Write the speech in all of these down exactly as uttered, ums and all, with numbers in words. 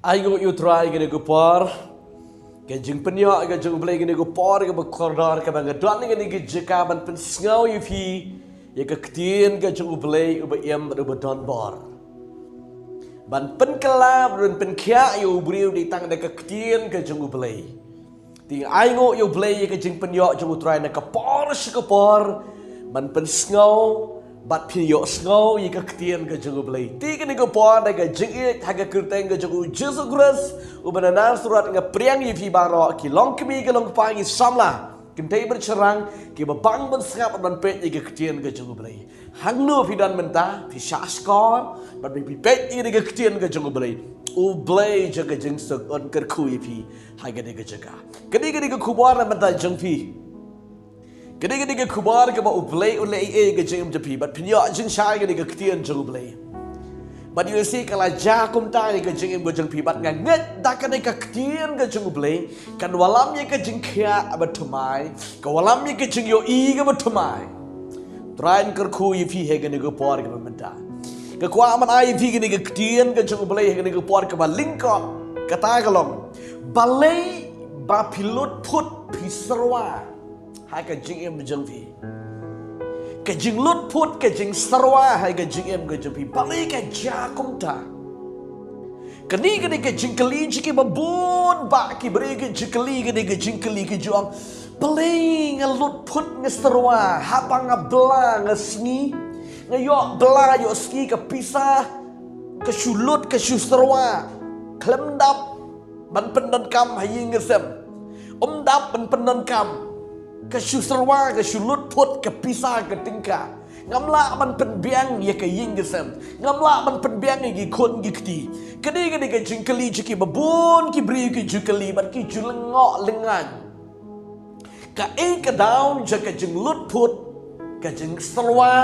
Ai nguh ïa U Trai kane ka por, ka jingpynïoh ka jong U Blei kane ka por kaba kordor, kaba nga don kane ka jaka ban pynsngew ïa phi ïa ka ktien ka jong U Blei uba im bad uba don bor. Ban pynkylla, ban pynkhiah ïa u briew dei tang da ka ktien ka jong U Blei. Te ai nguh ïa U Blei ïa ka jingpynïoh jong U Trai na ka por sha ka por ban pynsngew bad pynïohsngew ïa ka ktien ka jong U Blei. Te kane ka por da ka jingïeit ha ka kyrteng ka jong U Jisu Khrist uba na Nasareth, nga pdiang ïa phi baroh ki longkmie ki longkpa, ki samla, ki kynthei bad ki shynrang kiba bang ban sngap bad ban peit ïa ka ktien ka jong U Blei. Hangno phi don mynta, phi shahshkor bad phi peit ïa ka ktien ka jong U Blei, U Blei jong ka jingsuk un kyrkhu ïa phi ha kane ka jaka. Kane, kane ka khubor na mynta jong phi. Kane, kane ka khubor kaba U Blei u leh ei ei ka jingim jong phi bad phin ïoh jingshai kane ka ktien jong U Blei. Bad ïohi ka la jia kumta ïa ka jingim ka jong phi, bad nga ngeit da kane ka ktien ka jong U Blei kan wallam ïa ka jingkhiah ba thymmai, ka wallam ïa ka jingïohi kaba thymmai. Trai un kyrkhu ïa phi ha kane ka por kaba mynta. Nga kwah ban ai ïa phi kane ka ktien ka jong U Blei ha kane ka por kaba lyngkot, kata ka long: Balei ba phi lut phut phi syrwa ha ka jingim jong phi? Ka jinglut phut, ka jingsyrwa ha ka jingim ka jong phi, balei ka jia kumta? Kane, kane ka jingkylli jong kiba bun bah ki briew ki jingkylli, kane ka jingkylli ki jong: Balei nga lut phut nga syrwa, haba nga bla nga sngi, nga ïoh bla ïoh sngi, ka pisa ka shu lut ka shu syrwa, khlem dap ban pyndonkam ha ïing ha sem. Ym dap ban pyndonkam, ka shu syrwa, ka shu lut phut ka pisa ka tyngka. Ngam lah ban pynbiang ïa ka ïing ka sem, ngam lah ban pynbiang ïa ki khun ki kti. Kane, kane ka jingkylli jong kiba bun ki briew ki ju kylli bad ki ju lyngngoh lyngngan. Kaei ka daw jong ka jinglut phut, ka jingsyrwa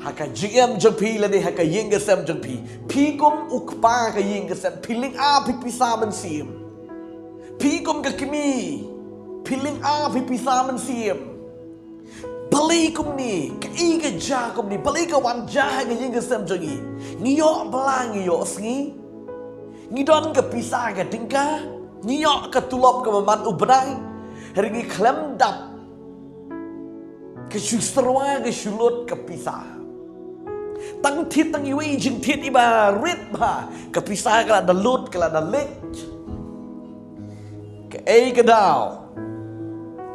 ha ka jingim jong phi lane ha ka ïing ka sem jong phi? Phi kum u kpa ka ïing ka sem, phi lynga phi pisa mynsiem. Phi kum ka kmie, phi lynga phi pisa mynsiem. Balei kumne? Kaei ka jia kumne? Balei ka wan jia ha ka ïing ka sem jong ngi? Ngi ïoh bla, ngi ïoh sngi, ngi don ka pisa ka tyngka, ngi ïoh ka tulop kaba man u bnai, hynrei ngi khlem dap, ka shu syrwa, ka shu lut ka pisa. Tang thied tang iwei i jingthied iba rit bha, ka pisa ka la da lut, ka la da leit. Kaei ka daw?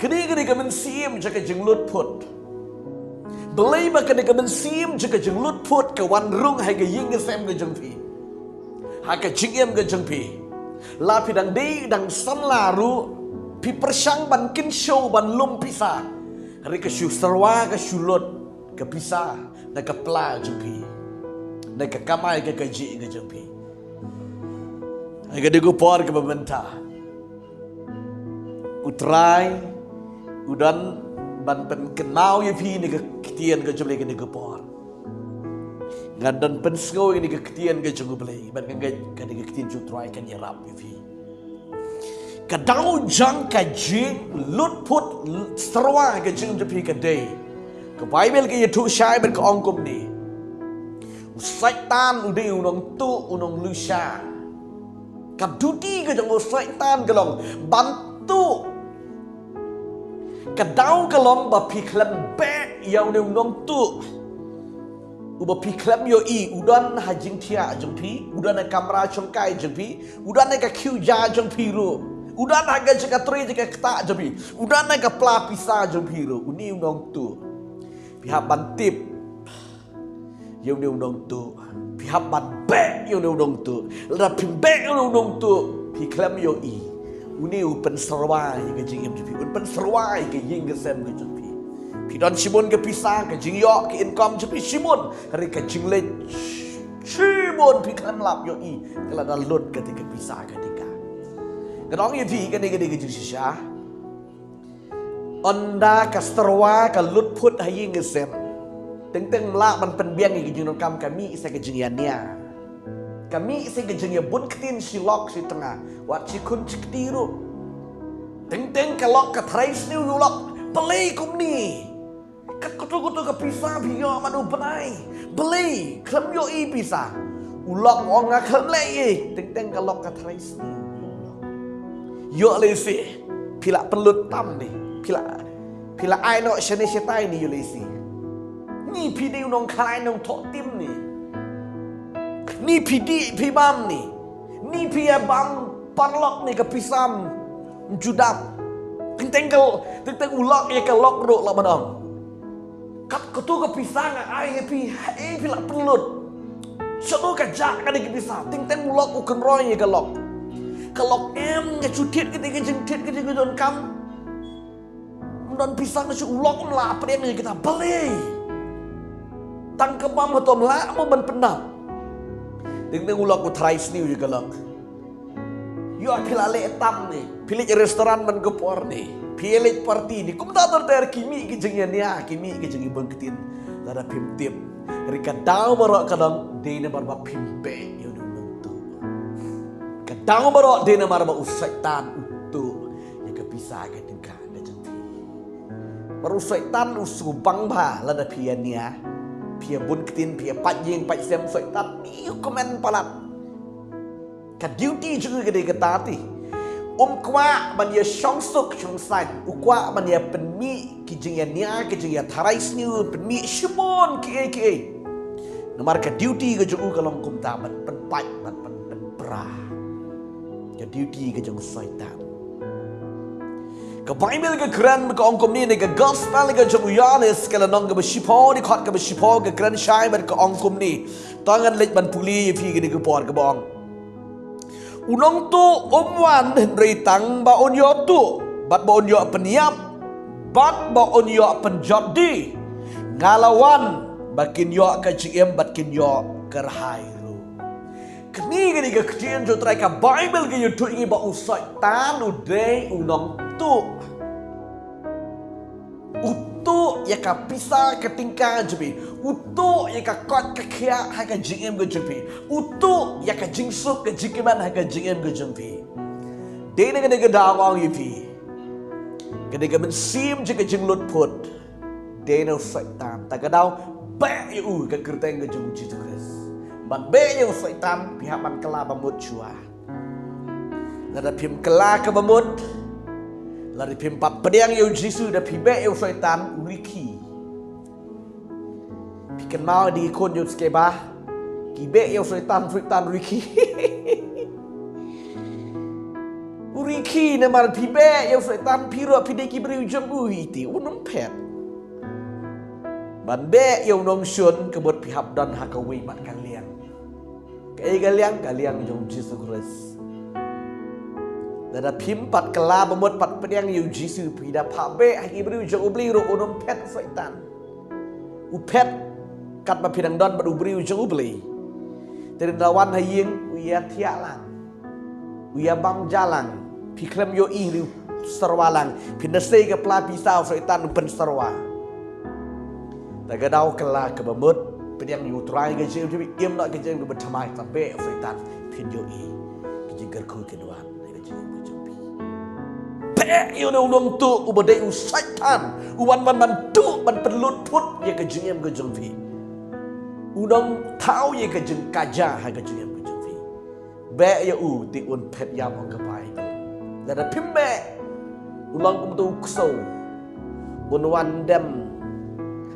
Kane, kane ka mynsiem jong ka jinglut phut. Balei ba kane ka mynsiem jong ka jinglut phut ka wan rung ha ka ïing ka sem ka jong phi, ha ka jingim ka jong phi? La phi dang dei dang samla ruh, phi pyrshang ban kynshew ban lum pisa, hynrei ka shu syrwa, ka shu lut ka pisa na ka pla jong phi, na ka kamai ka kajih ka jong phi. Ha kane ka por kaba mynta, U Trai u don ban pynkynmaw ïa phi na ka ktien ka jong U Blei ha kane ka por. Ngan don pynsngew ïa kane ka ktien ka jong U Blei, bad nga ngeit kane ka ktien jong U Trai kan ïarap ïa phi. Ka daw jong ka jinglut phut syrwa ka jong phi ka dei, ka Baibl ka ïathuh shai bad ka ong kumne: U Soitan u dei u nongtuh, u nonglushar. Ka duty ka jong u Soitan ka long ban tuh. Ka daw ka long ba phi khlem beh ïa une u nongtuh uba phi khlem ïohi, u don ha jingthiah jong phi, u don ha kamra shongkai jong phi, u don ha ka khiew ja jong phi ruh, u don ha ka jaka trei jaka ktah jong phi, u don ha ka pla pisa jong phi ruh, une u nongtuh. Phi hap ban tip ïa une u nongtuh. Phi hap ban beh ïa une u nongtuh. Lada phim beh ïa une u nongtuh, phi khlem ïohi. Une u pynsyrwa ïa ka jingim jong phi, un pynsyrwa ïa ka ïing ka sem ka jong phi. Phi don shibun ka pisa, ka jingïoh, ka income jong phi shibun, hynrei ka jingleit shibun, phi khlem lap ïohi ka la da lut kata ka pisa ka tyngka. Nga ong ïa phi kane, kane ka jingshisha. Ynda ka syrwa ka lut phut ha ïing ha sem, teng teng ym lah ban pynbiang ïa ka jingdonkam, ka mih sa ka jingïania, ka mih sa ka jingïabun ktien shi lok shi tnga, wat shi khun shi kti ruh. Teng teng ka lok ka trai sniew ïa u lok. Balei kumne? Kat katu katu ka pisa phi ïoh man u bnai. Balei khlem ïohi pisa? U lok u ong nga khlem leh ei, teng teng ka lok ka tharai sniew. Ïoh lei seh, phi la pynlut tam ni, phi la, phi la ai noh shane shatai ni, ïoh lei seh. Ni phi dei u nongkhalai nongthoh tim ni. Ni phi dih phi bam ni. Ni phi ïa bam paralok ni ka pisa ym ju dap. Teng teng ka, teng teng u lok ïa ka lok ruh lah ban ong. Kat katu ka pisa nga ai ïa phi, haei phi la pynlut? Shano ka jah kane ka pisa? Teng teng u lok u kynroi ïa ka lok. Ka lok em, nga shu thied kata ka jingthied, ka jingdonkam. Ym don pisa, nga shu, u lok um lah pdiang ïa kita, balei? Tang ka bam hato ym lah mo ban pyndap? Teng teng u lok u tharai sniew ïa ka lok. Ïoh phi la leh tam ni, phi leit restaurant man ka por ni, phi leit party ni, kumta ter ter ki mih ki jingïania, ki mih ki jingïabun ktien. Lada phim tip, ri ka daw baroh ka dang dei namar ba phim beh ïa u nongtuh. Ka daw baroh dei namar ba u Soitan u tuh ïa ka pisa ka tyngka ka jong phi. Namar u Soitan u sngewbang ba lada phi ïania, phi ïabun ktien, phi ïa pait ïing pait sem, u Soitan u kmen palat. Ka duty jong u ka dei kata te. Um kwah ban ïa shong suk shong saiñ, u kwah ban ïa pynmih ki jingïania, ki jingïatharai sniew, pynmih shibun kiei kiei. Namar ka duty ka jong u ka long kumta, ban pynpait, ban pyn, pynpra. Ka duty ka jong u Soitan. Ka Baibl ka kren ka ong kumne, na ka gospel ka jong u Ïoannis, ka lynnong kaba shiphew, dkhot kaba shiphew, ka kren shai bad ka ong kumne. To ngan leit ban pule ïa phi kane ka por kaba ong. U nongtuh um wan hynrei tang ba un ïoh tuh, bad ba un ïoh pynïap, bad ba un ïoh pynjot die. Nga la wan ba kin ïoh ka jingim bad kin ïoh kyrhai ruh. Kane ka dei ka ktien jong u Trai, ka Baibl ka ïathuh ïa ngi ba u Soitan u dei u nongtuh. U tuh ïa ka pisa ka tyngka jong phi. U tuh ïa ka koit ka khiah ha ka jingim ka jong phi. U tuh ïa ka jingsuk ka jingkmen ha ka jingim ka jong phi. Dei na kane ka daw nga ong ïa phi, kane ka mynsiem jong ka jinglutphut dei na u Soitan. Ta ka daw beh ïa u, ka kyrteng ka jong u Jisu Khrist. Ban beh ïa u Soitan phi hap ban kylla ba mut shuwa. Lada phim kylla kaba mut, lada phim pat pdiang ïa u Jisu, da phi beh ïa u Soitan, u rikhi. Phi kynmaw ïa ki khun jong u Skeba, ki beh ïa u Soitan, Soitan rikhi. U rikhi namar phi beh ïa u Soitan, phi ruh phi dei ki briew jong u hi te, un ym phet. Ban beh ïa u nongshun ka mut phi hap don ha kawei pat ka liang. Kaei ka liang? Ka liang jong u Jisu Khrist. Lada phim pat kylla ba mut pat pdiang ïa u Jisu, phi da phah beh ha ki briew jong u Blei ruh, un ym phet u Soitan. U phet katba phi dang don bad u briew jong u Blei. Te ynda wan ha ïing u ïa thiah lang, u ïa bam ja lang. Phi khlem ïohi ruh u syrwa lang. Phin da sei ka pla pisa, u Soitan u pynsyrwa. Ta ka daw kylla kaba mut, pdiang ïa u Trai ka jingim, im noh ka jingim kaba thymmai, ta beh ïa u Soitan, phin ïohi ka jingkyrkhu ka wan ha ka jingim ka jong phi. Beh ïa u nongtuh uba dei u Soitan, u wan ban, ban tuh, ban pynlut phut ïa ka jingim ka jong phi. U nongthaw ïa ka jingkajia ha ka jingim ka jong phi. Beh ïa u, te un phet ïap, ong ka Baibl. Lada phim beh, u long kum uto u ksew. Un wan dem.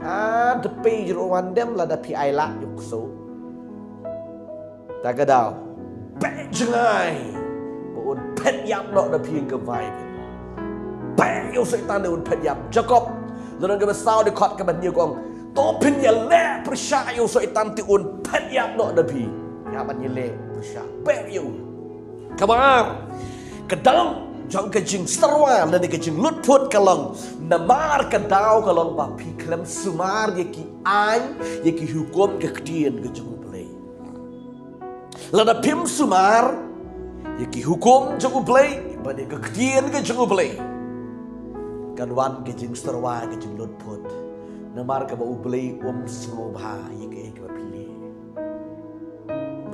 Ha, da phi ju wan dem lada phi ai lad ïa u ksew. Ta ka daw. Beh jngai. Ba un phet ïap noh da phi, ong ka Baibl. Beh ïa u Soitan, te un phet ïap. Jakob, lynnong kaba saw, dkhot kaba hynñiew ka ong. To phin ïaleh pyrshah ïa u Soitan, te un phet ïap noh da phi. Ïa ban ïaleh pyrshah. Beh ïa u. Kaba ar, ka daw jong ka jingsyrwa lane ka jinglutphut ka long namar ka daw ka long ba phi khlem sumar ïa ki aiñ, ïa ki hukum, ka ktien ka jong u Blei. Lada phim sumar ïa ki hukum jong u Blei bad ïa ka ktien ka jong u Blei, kan wan ka jingsyrwa, ka jinglutphut. Namar kaba u Blei um sngewbha ïa kaei kaba phi leh.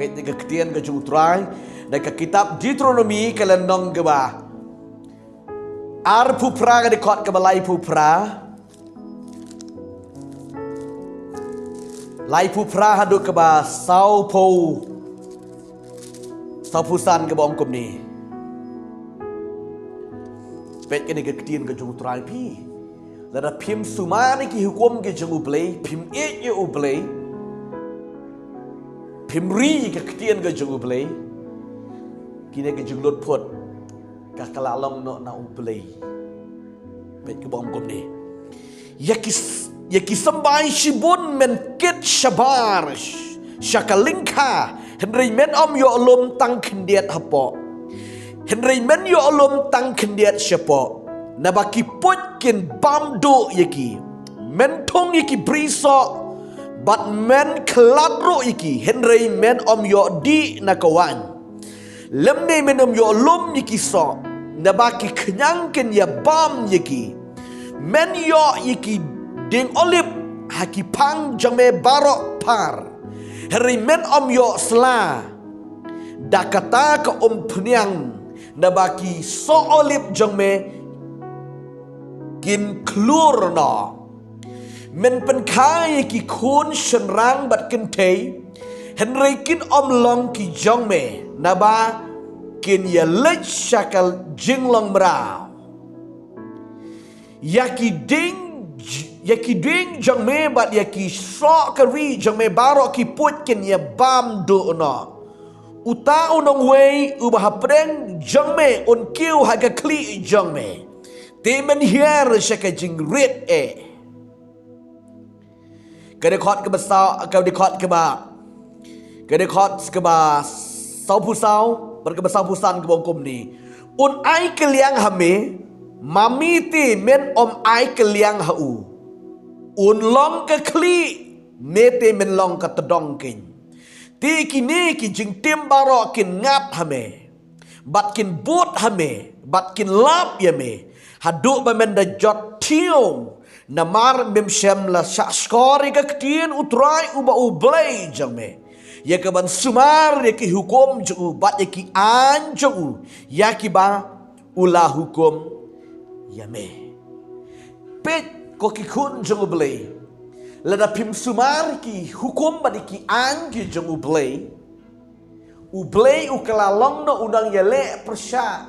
Peit ïa ka ktien ka jong u Trai na ka kitab Deuteronomi ka lynnong kaba arphew phra, ka dkhot kaba laiphew phra. Laiphew phra haduh kaba sawphew Sawphew san kaba ong kumne. Peit kane ka ktien ka jong U Trai phi. Lada phim sumar ïa ki hukum ki jong U Blei, phim ïeit ïa U Blei, phim ri ïa ka ktien ka jong U Blei, kine ki jinglut phut ka ka la long noh na U Blei. Peit kaba ong kumne. Ïa ki, ïa ki symbai shibun men kit shabar sha ka lyngkha, hynrei men ym ïoh lum tang khyndiat hapoh. Hynrei men ïoh lum tang khyndiat shapoh. Naba ki puit kin bam duh ïa ki. Men thung ïa ki briew soh bad men khlad ruh ïa ki, hynrei men ym ïoh dih na ka waiñ. Lymne men ym ïoh lum ïa ki soh, naba ki khñiang kin ïa bam ïa ki. Men ïoh ïa ki dieng olib ha ki phang jong me baroh phar. Hynrei men ym ïoh sla da kata ka umphniang, naba ki soh olib jong me kin khlur noh. Men pynkha ïa ki khun shynrang bad kynthei, hynrei kin ym long ki jong me, naba kin ïa leit sha ka jinglong mraw. Ïa ki dieng, ïa ki dieng jong me bad ïa ki soh ka ri jong me baroh ki puit kin ïa bam duh noh. Uta u nongwei uba hapdeng jong me un kiew ha ka khlieh jong me. Te men hiar sha ka jingrit eh. Ka dkhot kaba saw, ka dkhot kaba, ka dkhot kaba sawphew saw, bad kaba sawphew san kaba ong kumne. Un ai kylliang ha me, ma me te men ym ai kylliang ha u. Un long ka khlieh, me te men long ka tdong keiñ. Te kine ki jingtim baroh kin ngat ha me. Bad kin bud ha me, bad kin lap ïa me. Haduh ba men da jot thiew, namar mem shym la shahshkor ïa ka ktien U Trai uba U Blei jong me. Ïa kaban sumar ïa ki hukum jong u, bad ïa ki aiñ jong u, ïa kiba u la hukum ïa me. Peit ko ki khun jong U Blei. Lada phim sumar ki hukum bad ïa ki aiñ ki jong U Blei. U Blei u kylla long noh u nongïaleh pyrshah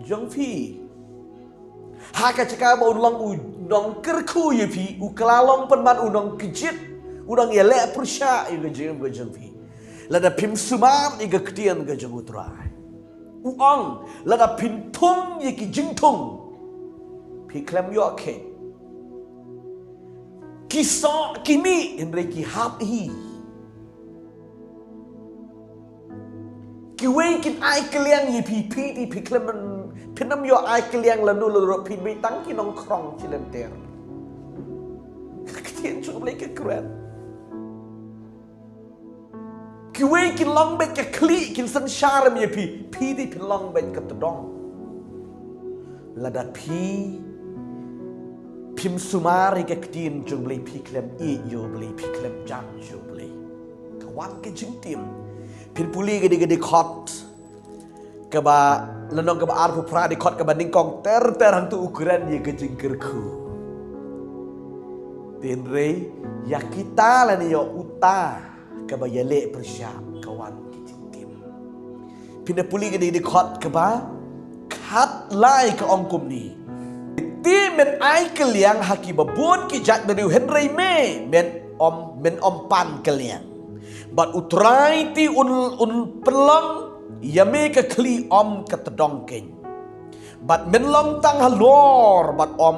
jong phi. Ha ka jaka ba un long u nongkyrkhu ïa phi, u kylla long pynban u nongkjit, u nongïaleh pyrshah ïa ka jingim ka jong phi. Lada phim sumar ïa ka ktien ka jong U Trai. U ong, lada phin thung ïa ki jingthung, phi khlem ïoh khet. Ki soh ki mih, hynrei ki hap hi. Kiwei kin ai kylliang ïa phi, phi te phi khlem, phin ym ïoh ai kylliang lano lano ruh, phi dei tang ki nongkhrong shilynter. Ka ktien jong U Blei ka kren. Kiwei kin long beit ka khlieh, kin synshar ïa phi, phi te phin long beit ka tdong. Lada phi phim sumar ïa ka ktien jong U Blei, phi khlem ïeit ïa U Blei, phi khlem jan ïa U Blei. Ka wan ka jingtim. Phin pule ka dei ka dkhot kaba lynnong kaba arphew phra, dkhot kaba nyngkong ter ter, hangto u kren ïa ka jingkyrkhu. Hynrei ïa kita lane ïa uta kaba ïaleh pyrshah ka wan ka jingtim. Phin da pule ka dei ka dkhot kaba khatlai, ka ong kumne. Te men ai kylliang ha kiba bun ki jaitbynriew, hynrei me men ym, men ym pan kylliang. Bad U Trai te un, un pynlong ïa me ka khlieh ym ka tdong keiñ. Bad men long tang halor bad ym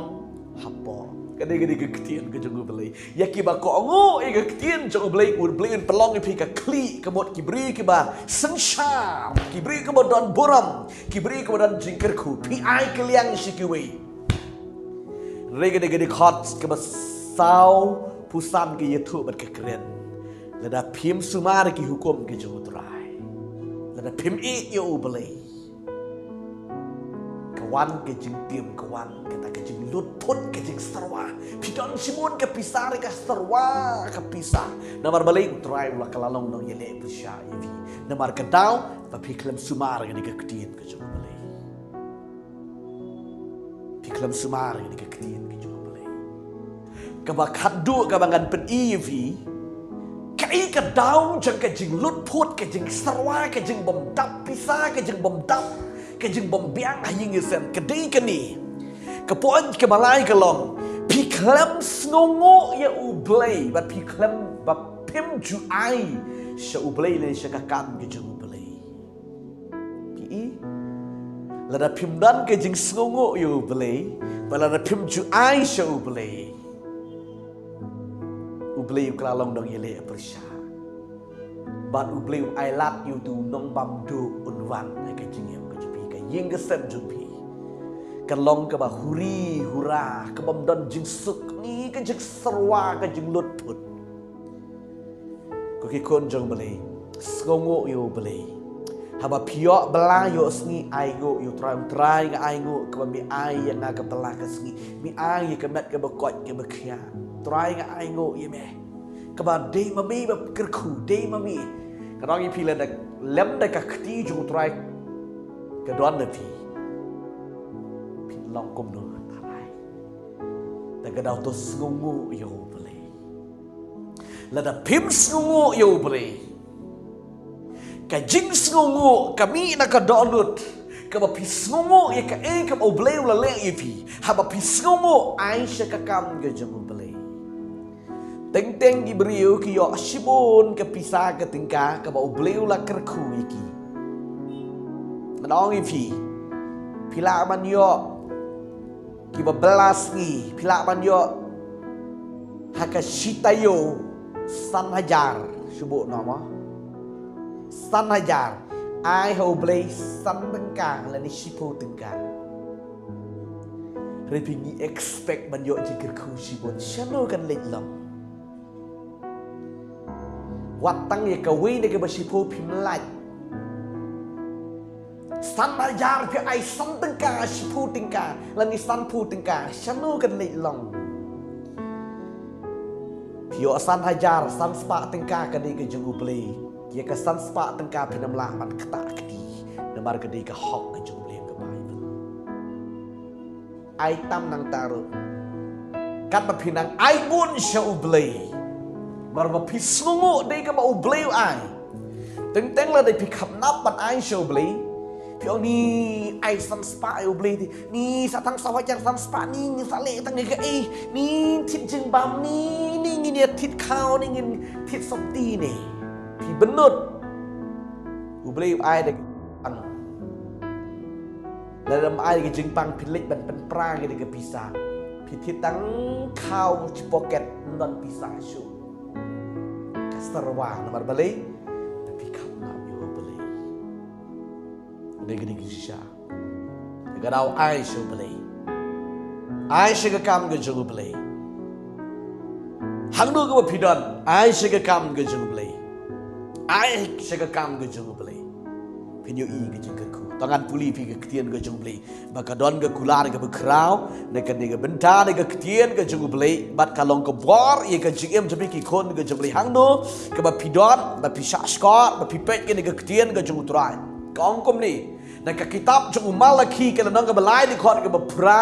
hapoh. Ka dei, ka dei ka ktien ka jong U Blei. Ïa kiba kohnguh ïa ka ktien jong U Blei, U Blei un pynlong ïa phi ka khlieh, ka mut ki briew kiba synshar, ki briew kiba don burom, ki briew kiba don jingkyrkhu. Phi ai kylliang sha kiwei. Hynrei ka dei ka dkhot kaba sawphew san ka ïathuh bad ka kren. Lada phim sumar ki hukum ki jong U Trai, lada phim ïeit ïa U Blei, ka wan ka jingtim, ka wan kata ka jinglut phut, ka jingsyrwa. Phi don shibun ka pisa, hynrei ka syrwa ka pisa. Namar balei? U Trai u la kylla long u nongïaleh pyrshah ïa phi. Namar ka daw ba phi khlem sumar ïa ka ktien ka jong U Blei. Phi khlem sumar ïa ka ktien ka jong U Blei. Kaba khatduh kaba ngan pyni ïa phi, kaei Ka daw jong ka jinglut phut, ka jingsyrwa, ka jingbymdap pisa, ka jingbymdap, ka jingbymbiang ha ïing ha sem, ka dei kane. Ka point kaba lai ka long, phi khlem sngewnguh ïa U Blei, bad phi khlem, bad phim ju ai sha U Blei lane sha ka kam ka jong U Blei. Phi i? Lada phim don ka jingsngewnguh ïa U Blei, bad lada phim ju ai sha U Blei, U Blei u kylla long nongïaleh pyrshah. Bad U Blei u ailad ïa uto u nongbamduk un wan ha ka jingim ka jong phi, ka ïing ka sem jong phi kan long kaba huri hura, kabym don jingsuk, ne ka jingsyrwa, ka jinglut phut. Ko ki khun jong U Blei, sngewnguh ïa U Blei. Haba phi ïoh bylla ïohsngi, ainguh ïa U Trai, U Trai nga ainguh kaba me ai ïa nga ka bylla ka sngi, me ai ïa ka met kaba koit kaba khiah. Trai nga ainguh ïa me. Kaba dei ma me ba kyrkhu, dei ma me. Ka dang ïa phi lada lem da ka kti jong U Trai ka don na phi, phin long kumno, tharai? Da ka daw to sngewnguh ïa U Blei. Lada phim sngewnguh ïa U Blei, ka jingsngewnguh ka mih na ka dohnud kaba phi sngewnguh ïa kaei kaba U Blei u la leh ïa phi. Haba phi sngewnguh, ai sha ka kam ka jong U Blei. Teng teng ki briew ki ïoh shibun ka pisa ka tyngka kaba U Blei u la kyrkhu ïa ki. Ngan ong ïa phi, phi lah ban ïoh kiba bylla sngi, phi lah ban ïoh ha ka shi taïew san hajar, shu buh noh mo, san hajar. Ai ha U Blei san tyngka lane shiphew tyngka. Hynrei phi, ngi expect ban ïoh jingkyrkhu shibun, shano kan leit long? Wat tang ïa kawei na kaba shiphew phim lait. San hajar phi ai san tyngka, shiphew tyngka lane sanphew tyngka, shano kan leit long? Phi ïoh san hajar, san spah tyngka ka dei ka jong U Blei. Ïa ka san spah tyngka phin ym lah ban ktah kti, namar ka dei ka hok ka jong U Blei, ka Baibl. Ai tam nangta ruh, katba phi nang ai bun sha U Blei, namar ba phi sngewnguh dei kaba U Blei u ai. Teng teng lada phi kham nap ban ai sha U Blei, phi ong, ni ai san spah ïa U Blei te, ni sa tang saw hajar san spah, ni ngin sa leh tang ïa kaei, ni thied jingbam, ni, ni ngin ïa thied khaw, ni ngin thied sopti ne. Phi bynnud. U Blei u ai da ka jingpang. Lada ym ai da ka jingpang, phi leit ban pynpra ïa ka pisa, phi thied tang khaw shi pocket, ym don pisa shuh. Ka syrwa, namar balei? Namar phi kham nap ïa U Blei. Dei ka dei ka shisha. Ka daw ai sha U Blei. Ai sha ka kam ka jong U Blei. Hangno kaba phi don, ai sha ka kam ka jong U Blei. Ai sha ka kam ka jong U Blei. Phin ïohi ka jingkyrkhu. To ngan pule phi ka ktien ka jong U Blei, ba ka don ka kular kaba khraw na kane ka bynta, na ka ktien ka jong U Blei, bad ka long ka bor ïa ka jingim jong phi ki khun ka jong U Blei. Hangno kaba phi don, ba phi shah shkor, ba phi peit kane ka ktien ka jong U Trai. Ka ong kumne, na ka kitab jong u Malakhi, ka lynnong kaba lai, dkhot kaba phra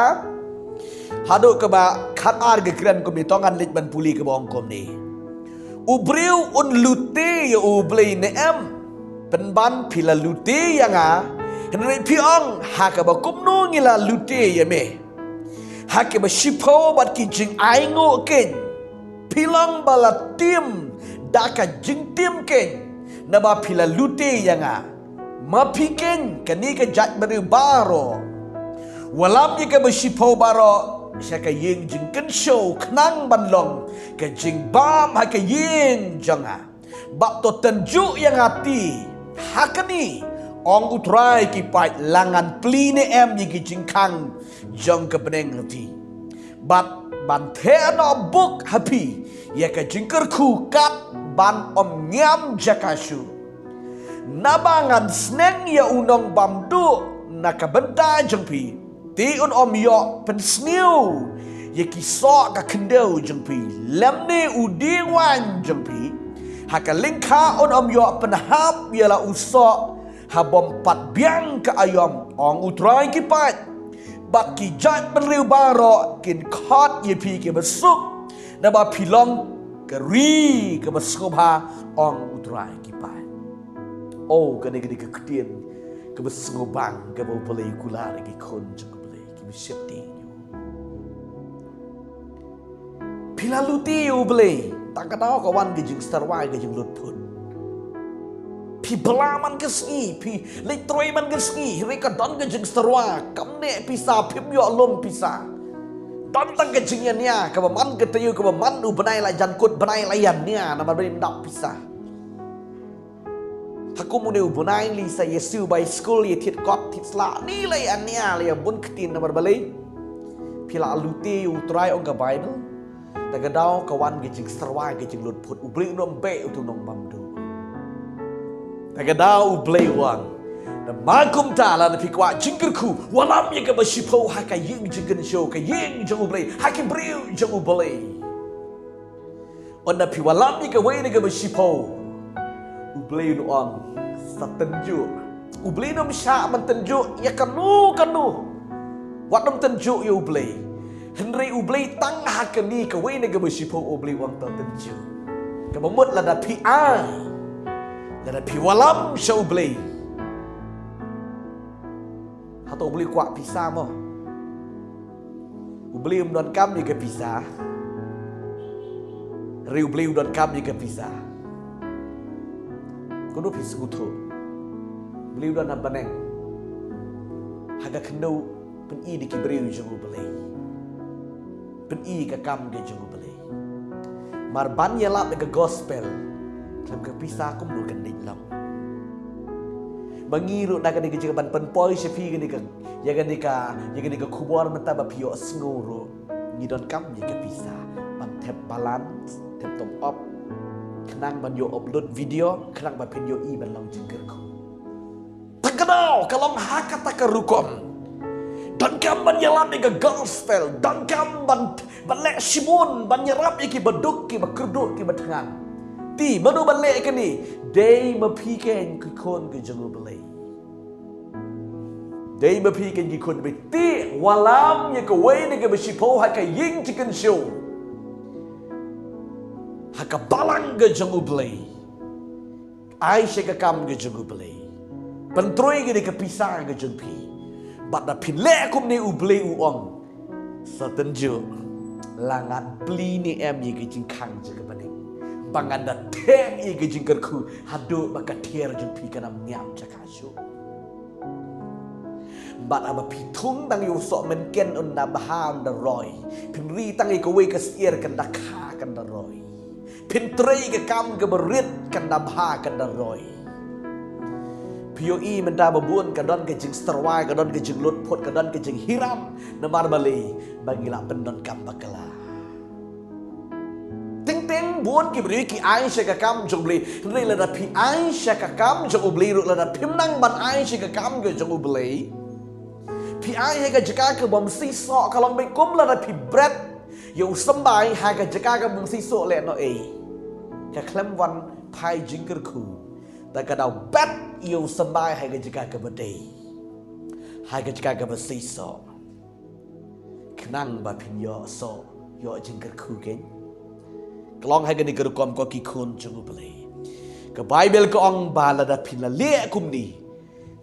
haduh kaba khatar, ka kren kumne. To ngan leit ban pule kaba ong kumne. U briew un lute ïa U Blei ne em? Pynban phi la lute ïa nga, hynrei phi ong, ha kaba kumno ngi la lute ïa me? Ha kiba shiphew bad ki jingainguh keiñ. Phi long ba la tim da ka jingtim keiñ, naba phi la lute ïa nga. Ma phi keiñ, kane ka jaitbynriew baroh, wallam ïa kaba shiphew baroh sha ka ïing jingkynshew, khnang ban long ka jingbam ha ka ïing jong nga. Bad to tynjuh ïa nga te ha kane, ong U Trai ki paid, la ngan plie ne em ïa ki jingkhang jong ka bneng ha phi, bad ban theh noh buk ha phi ïa ka jingkyrkhu, kat ban ym ngiam jaka shuh. Naba ngan sneng ïa u nongbamduk na ka bynta jong phi, te un ym ïoh pynsniew ïa ki soh ka khyndew jong phi, lymne u dieng waiñ jong phi. Ha ka lyngkha un ym ïoh pynhap ïa la u soh, ha bym pat biang ka aïom, ong U Trai ki paid. Bad ki jaitbynriew baroh kin khot ïa phi kiba suk, naba phi long Ka ri kaba sngewbha, ong U Trai ki paid. Oh, kane ka dei ka ktien kaba sngewbang kaba U Blei u kular ïa ki khun jong U Blei, kiba sheptieng ïa u. Phi la lute ïa U Blei, tang ka daw ka wan ka jingstad wai, ka jinglutphut. Phi bylla man ka sngi, phi leit trei man ka sngi, hynrei ka don ka jingstad wai, kam neh pisa, phim ïoh lum pisa. Don tang ka jingïania, kaba man ka taïew, kaba man u bnai la jan kut, bnai la ïania, namar balei? Ym dap pisa. Ha kum une u bnai lei sa ïa siew bai skul, ïa thied kot thied sla, ne la ïania, la ïa bun ktien, namar balei? Phi la lute ïa U Trai, ong ka Baibl. Tang ka daw ka wan ka jingstad wai, ka jinglutphut. U Blei un ym beh uto u nongbamduk. Tang ka daw U Blei u ong, namar kumta lada phi kwah jingkyrkhu, wallam ïa kaba shiphew ha ka ïing jingkynshew, ka ïing jong U Blei, ha ki briew jong U Blei. Ynda phi wallam ïa kawei na kaba shiphew, U Blei un ong, sa tynjuh. U Blei un ym shah ban tynjuh ïa kano kano. Wat nym tynjuh ïa U Blei. Hynrei U Blei tang ha kane kawei na kaba shiphew, U Blei u ong, to tynjuh. Kaba mut lada phi ai, lada phi wallam sha U Blei, hato U Blei u kwah pisa mo? U Blei um donkam ïa ka pisa. Hynrei U Blei u donkam ïa ka pisa. Kumno phi sngewthuh? U Blei u don ha bneng. Ha ka khyndew, pyni da ki briew jong U Blei. Pyni ka kam ka jong U Blei. Mar ban ïalap ïa ka gospel, khlem ka pisa kumno kan leit lang. Ba ngi ruh na kane ka jingban pynpoi sha phi kane ka, ïa kane ka, ïa kane ka khubor mynta ba phi ïohsngew ruh, ngi donkam ïa ka pisa ban thep balance, thep top up, khnang ban ïoh upload video, khnang ba phin ïohi ban long jingkyrkhu. Tang ka daw ka long ha kata ka rukom. Donkam ban ïalap ïa ka gospel, donkam ban, ban leh shibun, ban ïarap ïa kiba duk, kiba kyrduh, kiba thngan. Te mano ban leh kane? Dei ma phi keiñ ki khun ki jong U Blei. Dei ma phi keiñ ki khun, ba te wallam ïa kawei na kaba shiphew ha ka ïing jingkynshew, ha ka balang ka jong U Blei. Ai sha ka kam ka jong U Blei. Pyntrei kane ka pisa ka jong phi. Bad da phin leh kumne, U Blei u ong, sa tynjuh, la ngan plie ne em ïa ka jingkhang jong ka bneng, ba ngan da theh ïa ka jingkyrkhu haduh ba ka thiar jong phi kan ym niam jaka shuh. Bad haba phi thung tang ïa u soh mynken, un da bha, un da roi. Phin ri tang ïa kawei ka syiar, kan da kha, kan da roi. Phin trei ka kam kaba rit, kan da bha, kan da roi. Phi ïohi mynta ba bun ka don ka jingstad wai, ka don ka jinglutphut, ka don ka jinghiram. Namar balei? Ba ngi la pyndonkam bakla. Teng teng bun ki briew ki ai sha ka kam jong U Blei. Hynrei lada phi ai sha ka kam jong U Blei ruh, lada phim nang ban ai sha ka kam ka jong U Blei, phi ai ha ka jaka ka bym seisoh, ka long beit kum lada phi bret ïa u symbai ha ka jaka ka bym seisoh, lehnohei ka khlem wan phai jingkyrkhu. Te ka daw bet ïa u symbai ha ka jaka kaba dei, ha ka jaka kaba seisoh, khnang ba phin ïoh soh, ïoh jingkyrkhu keiñ. Ka long ha kane ka rukom, ko ki khun jong U Blei. Ka Baibl ka ong ba lada phin la leh kumne,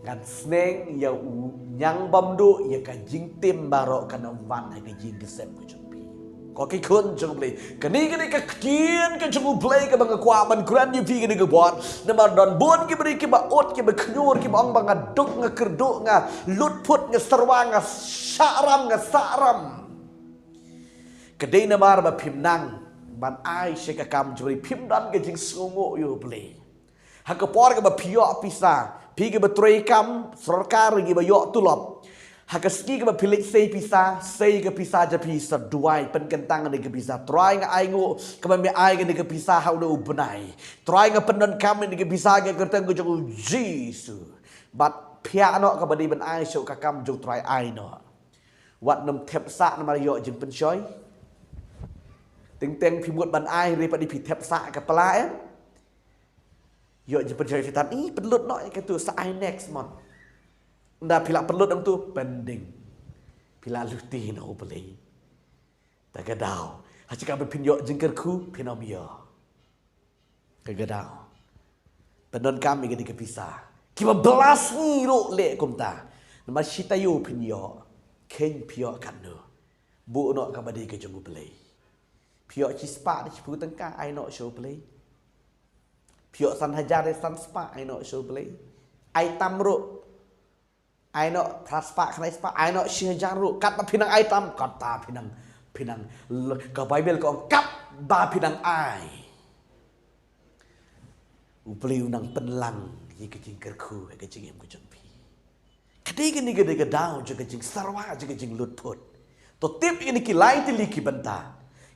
ngan sneng ïa u ñiangbamduh, ïa ka jingtim baroh kan ym wan ha ka jingïaseng ka jong phi. Ko ki khun jong U Blei, kane, kane ka ktien ka jong U Blei kaba nga kwah ban kren ïa phi kane ka por. Namar don bun ki briew kiba ud, kiba khñiur, kiba ong ba nga duk, nga kyrduh, nga lutphut, nga stad wai, nga shahram, nga sahram. Ka dei namar ba phim nang ban ai sha ka kam jong U Blei, phim don ka jingsngewnguh ïa U Blei. Ha ka por kaba phi ïoh pisa, phi kiba trei kam sorkar, kiba ïoh tulop, ha ka sngi kaba phi leit sei pisa, sei ka pisa jong phi, sa duwai, pynkyntang ïa ka pisa. Trai, nga ainguh kaba me ai kane ka pisa ha une u bnai. Trai, nga pyndonkam ïa ka pisa ha ka kyrteng ka jong U Jisu. Bad phiah noh kaba dei ban ai sha ka kam jong U Trai, ai noh. Wat nym thep sah namar ïoh jingpynshoi. Teng teng phi mut ban ai, hynrei pat dei phi thep sah ka pla, em? Ïoh jingpynshoi Soitan, i pynlut noh ïa katu, sa ai next month. Ynda phi la pynlut hangtu, pending. Phi la lute na U Blei. Te ka daw, Ha jaka ba phin ïoh jingkyrkhu phin ym ïoh. Ka gadaw. Pyndonkam ïa ka dei ka pisa. Kiba blas ngi ruh leh kumta. Namar shi taïew phin ïoh. Kheiñ phi ïoh katno. Buh noh kaba dei ka jong U Blei. Phi ïoh shispah da shiphew tyngka ai noh sha U Blei. Phi ïoh san hajar da san spah ai noh sha U Blei. Ai tam ruh. Ai noh phra spah khyndai spah ai noh shi hajar ruh. Katba phi nang ai tam. Kata phi nang, phi nang. Ka Baibl ka ong katba phi nang ai. U Blei u nang pynlang ïa ka jingkyrkhu, ïa ka jingim ka jong phi. Ka dei kane ka dei ka daw jong ka jingsyrwa, jong ka jinglut phut. To tip ïa kine ki lai tylli ki bynta.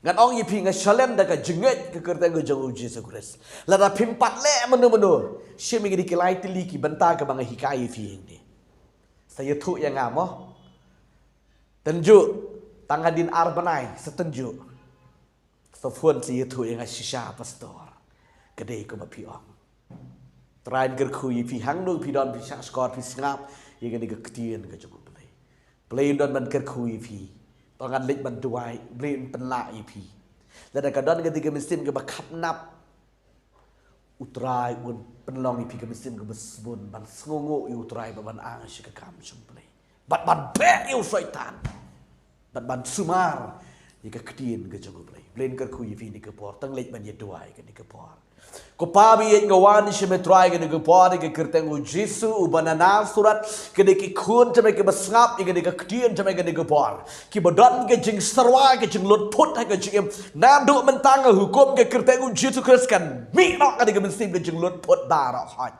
Ngan ong ïa phi nga shalem da ka jingngeit ka kyrteng ka jong U Jisu Khrist. Lada phim pat leh mano mano. Shim ïa kine ki lai tylli ki bynta kaba nga hikai ïa phi hangne. Sa ïathuh ïa nga mo. Tynjuh, tang hadien ar bnai, sa tynjuh. Sa phone sa ïathuh ïa nga shisha pastor. Ka dei kumba phi ong. Trai un kyrkhu ïa phi hangno phi don phi shah shkor phi sngap ïa kane ka ktien ka jong U Blei. Blei un don ban kyrkhu ïa phi. To ngan leit ban duwai, Blei un pynlah ïa phi. Lada ka don ka dei ka mynsiem kaba khapnap. U Trai un pynlong ïa phi ka mynsiem kaba sbun ban sngewnguh ïa U Trai bad ban ai sha ka kam jong U Blei. Bad ban beh ïa u Soitan. Bad ban sumar ïa ka ktien ka jong U Blei. Blei un kyrkhu ïa phi kane ka por, tang leit ban ïa duwai kane ka por. Ko Pa ba ïeit nga wan sha me Trai kane ka por, ïa ka kyrteng U Jisu uba na Nasareth, kine ki khun jong me kiba sngap ïa kane ka ktien jong me kane ka por. Kiba don ka jingsyrwa ka jinglut phut ha ka jingim. Naduh mynta nga hukum ka kyrteng U Jisu Khrist kan mih noh kane ka mynsiem ka jinglut phut baroh hoi.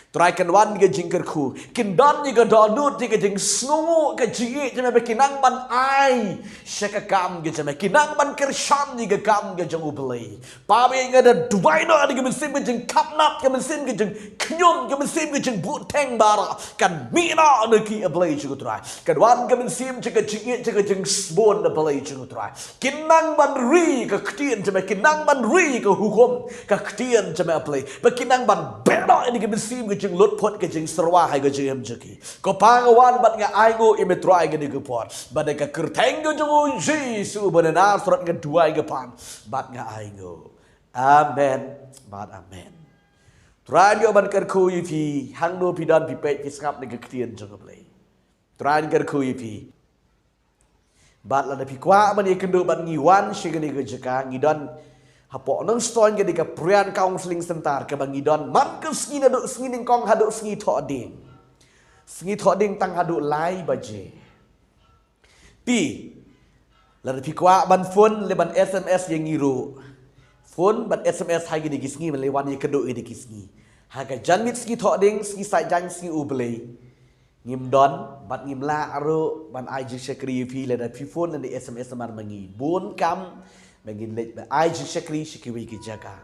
Trai kan wan ka jingkyrkhu. Kin don ïa ka dohnud ïa ka jingsngewnguh ka jingïeit jong me ba kin nang ban ai sha ka kam ka jong me. Kin nang ban kyrshan ïa ka kam ka jong U Blei. Pa ba ïeit nga da duwai noh ïa ka mynsiem ka jingkhapnap, ka mynsiem ka jingkhñium, ka mynsiem ka jingbuhteng baroh kan mih noh na ki, A Blei jong U Trai. Kan wan ka mynsiem jong ka jingïeit, jong ka jingsbun, A Blei jong U Trai. Kin nang ban ri ka ktien jong me, kin nang ban ri ka hukum ka ktien jong me, A Blei. Ba kin nang ban beh noh ïa ka mynsiem ka jinglut phut ka jingsyrwa ha ka jingim jong ki. Ko Pa nga wan bad nga ainguh ïa me Trai kane ka por. Bad ha ka kyrteng ka jong U Jisu uba na Nasareth nga duwai ka pan bad nga ainguh. Amen. Bad amen. Trai un ïoh ban kyrkhu ïa phi hangno phi don phi peit phi sngap na ka ktien jong U Blei. Trai un kyrkhu ïa phi. Bad lada phi kwah ban ïakynduh bad ngi wan sha kane ka jaka ngi don hapoh Nongstoiñ kane ka Prayer Counseling Center kaba ngi don man ka sngi naduh sngi nyngkong haduh sngi thohdieng. Sngi thohdieng tang haduh lai baje. Phi, lada phi kwah ban phone leh ban S M S ïa ngi ruh. Phone bad S M S ha kine ki sngi ban leh wan ïakynduh ïa kine ki sngi. Ha ka janmiet sngi thohdieng, sngi Saitjaiñ, sngi U Blei. Ngim don bad ngim lah ruh ban ai jingshakri ïa phi lada phi phone lane S M S namar ma ngi bun kam ba ngin leit ban ai jingshakri sha kiwei ki jaka.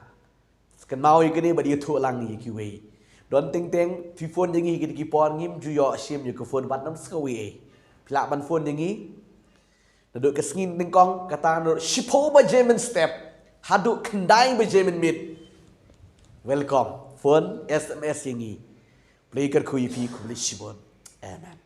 Kynmaw ïa kane bad ïathuh lang ïa kiwei. Don teng teng phi phone ïa ngi ha kine ki por ngim ju ïoh shim ïa ka phone bad ngam sngewthuh. Phi lah ban phone ïa ngi. Naduh ka sngi nyngkong kata naduh shiphew baje mynstep haduh khyndai baje mynmiet. Welcome. Phone, S M S ïa ngi. Blei kyrkhu ïa phi, khublei shibun. Amen.